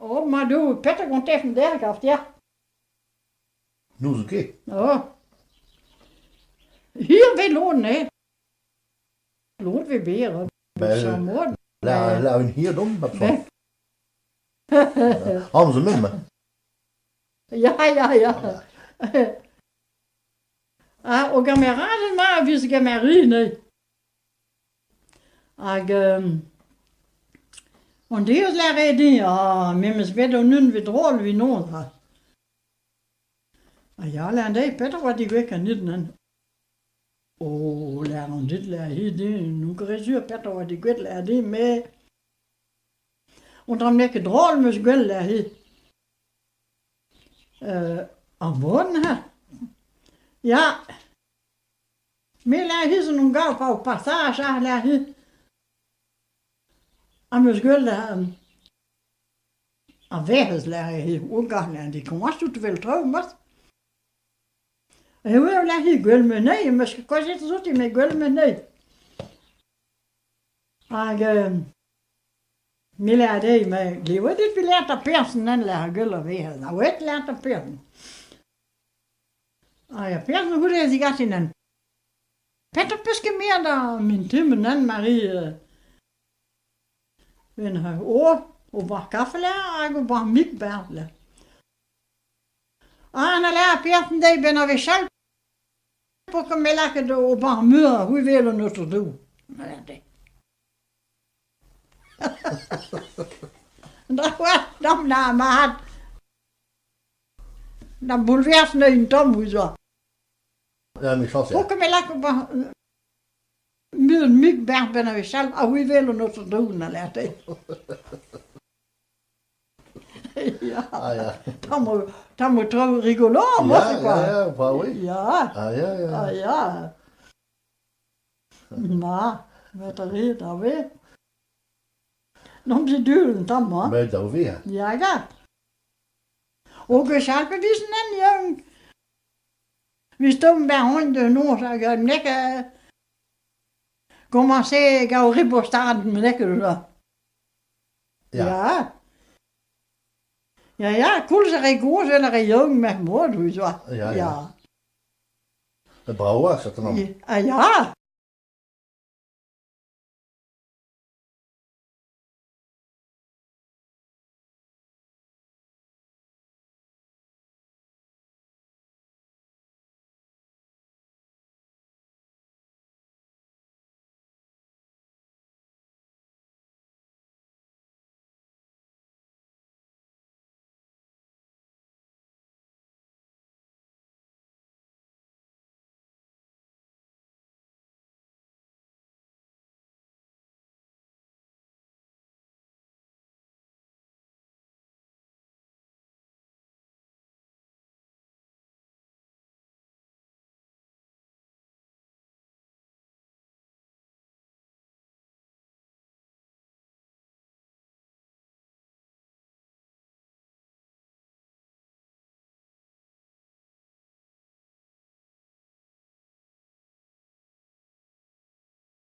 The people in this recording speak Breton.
Oh, ma do, petra gontefen der, gav dir? N'ouzon ket. Oh. Hir vez lod, ne? Lod vez berr. Ben, mod. la, la un hir dom, bep soa. Amzer mem. Ja, ja, ja. Ah, o gameradenn ma a vez gamerin, eh. Hag an deus lâret din, ah, me 'meus bet an unvez drol evit noz ha. Ha ya, lâr dezhi, petra 'oa degouezhet ganit neuze? Oh, lâr an dud, lâr hi din, n'on ket re sur petra 'oa degouezhet, lâr din, met on dra n'eo ket drol 'meus gwell, lâr hi. Ar bon ha? Ya. Me lâr hi zo 'n em gav pa o pasaj ha lâr hi. Ha 'meus gwellet ar Werc'hez lâr hi, o gant di komañs tout evel traoù mat. E oa lâr hi gwell ma anezhi, 'meus ket kaozet outi met gwell ma anezhi. Hag me lâr dezhi, ma glevet dit 'vit lâret ar person en lâr gwell ar Werc'hez, a oa lâret ar person. Ha ya perzh ma goude a zigasin en. Petra 'peus ket me da mintin en Marie en oh, ober kafe hag ober mik 'barzh. Ah, na lâr perzh an deiz 'benn ar wech all 'po ket me lakaet ober meur c'hwi 'wel an aotrou Doue. Da dam na mat. Na boulvers neuze un tamm ouzh Ja, mechañs Faut ket me lak mur mik berr benn ar wech all, ha c'hwi 'wel an aotrou Doue na lâr dezhi. Ya. Ah ya. Tamm tamm traoù rigolo Ya, ya, ya, bah oui. Ya. Ah ya, ya. Ah ya. Ma, met a rit a ve. N'omp ket du un tamm, hein. Met daou ve, hein. Ya, ya. O gwechall pe vijen en yaouank. Vez tomm ben hon da noz hag nek komañse gant ribostad nek da. Ya. Ya. Ya, ya, koulz ar re gozh evel ar re yaouank merc'h-mod, oa. Ya, ya. Ya. Brav oa, certainement. Ah ya.